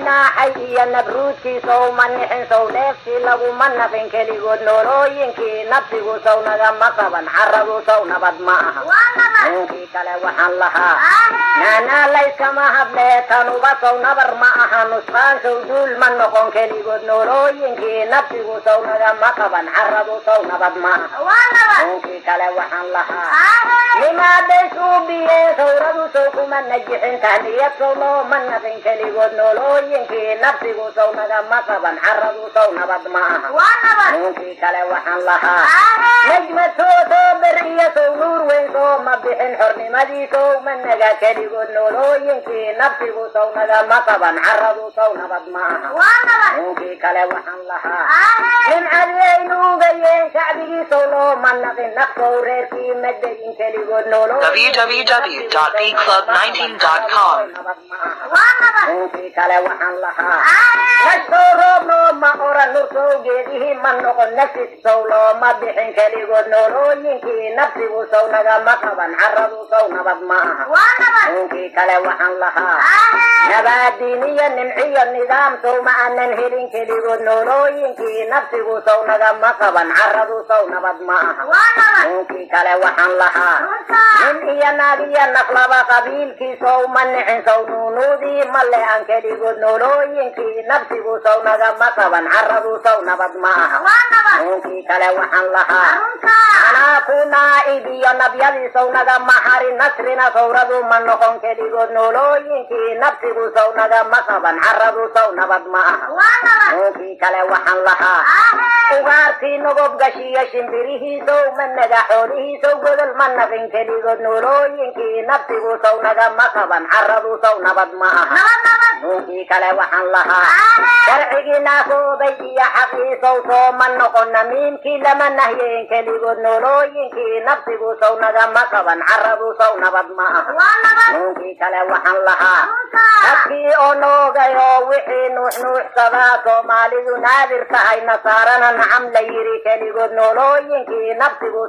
Naaxay iyo nabruudkii sow ma nixin, sow neeftii laguma naqin keligood noolooyinkii nafsigu sow nagama qaban, caradu sow nabad ma aha. Nuunkii kale waxaan lahaa, naanaa layskama hadlee, tanuba sow nabar ma aha, nusqaan sow duul ma noqon keligood noolooyinkii nafsigu sow nagama qaban, caradu sow nabad ma aha. Nuunkii kale waxaan lahaa, nimaaday suubiyeen sawradu sow kuma najixin, tahniyad sow looma naqin keligood noolooyinkii nafsigu sow nagama qaban, caradu sow nabad ma aha. Nuunkii kale waxaan lahaa, najmad soo soo iyo sow nuur weyn soo ma bixin, xornimadii sow ma naga keligood noolooyinkii nafsigu sow nagama qaban, caradu sow nabad ma aha. Nuunkii kale waxaan lahaa, nimcadii ay nuugayeen shacbigii sow looma naqin, naqsow reerkii ma degin keligood www.bclub19.com. Nuunkii kale waxaan lahaa, nashtow roob nooma oran, nursow geedihii ma noqon, nafis sow looma bixin keligood noolooyinkii nafsigu sow nagama qaban, caradu sow nabad ma aha. Nuunkii kale waxaan lahaa, nabaadiin iyo nimciyo nidaam sow ma aanan helin keligood noolooyinkii nafsigu sow nagama qaban, caradu sow nabad ma aha. Nuunkii kale waxaan lahaa, nin iyo naag iyo naflaba qabiilkii sow ma nicin, sow nuunuudii ma le-an keligood noolooyinkii nafsigu sow nagama qaban, caradu sow nabad ma aha. Nuunkii kale waxaan lahaa, anaa ku naa'ib iyo nabyadii sow nagama harin, nasrina sawradu ma noqon keligood noolooyinkii nafsigu sow nagama qaban, caradu sow nabad ma aha. Nuunkii kale waxaan lahaa, ugaartii nogob gashiyo shimbirihii sow ma naga, xoolihii sow godol ma naqin keligood noolooyinkii nafsigu sow nagama qaban, caradu sow nabad ma aha. Nuunkii kale waxaan lahaa, sharcigii naafoobay iyo xaqii sow soo ma noqon, namiimkii lama nahyeen keligood noolooyinkii nafsigu sow nagama qaban, caradu sow nabad ma aha. Nuunkii kale waxaan lahaa, dadkii oo noogay oo wixii nuux nuuxsadaa Soomaalidu naadir tahay, nasaarana nacam la yiri keligood noolooyinkii nafsigu.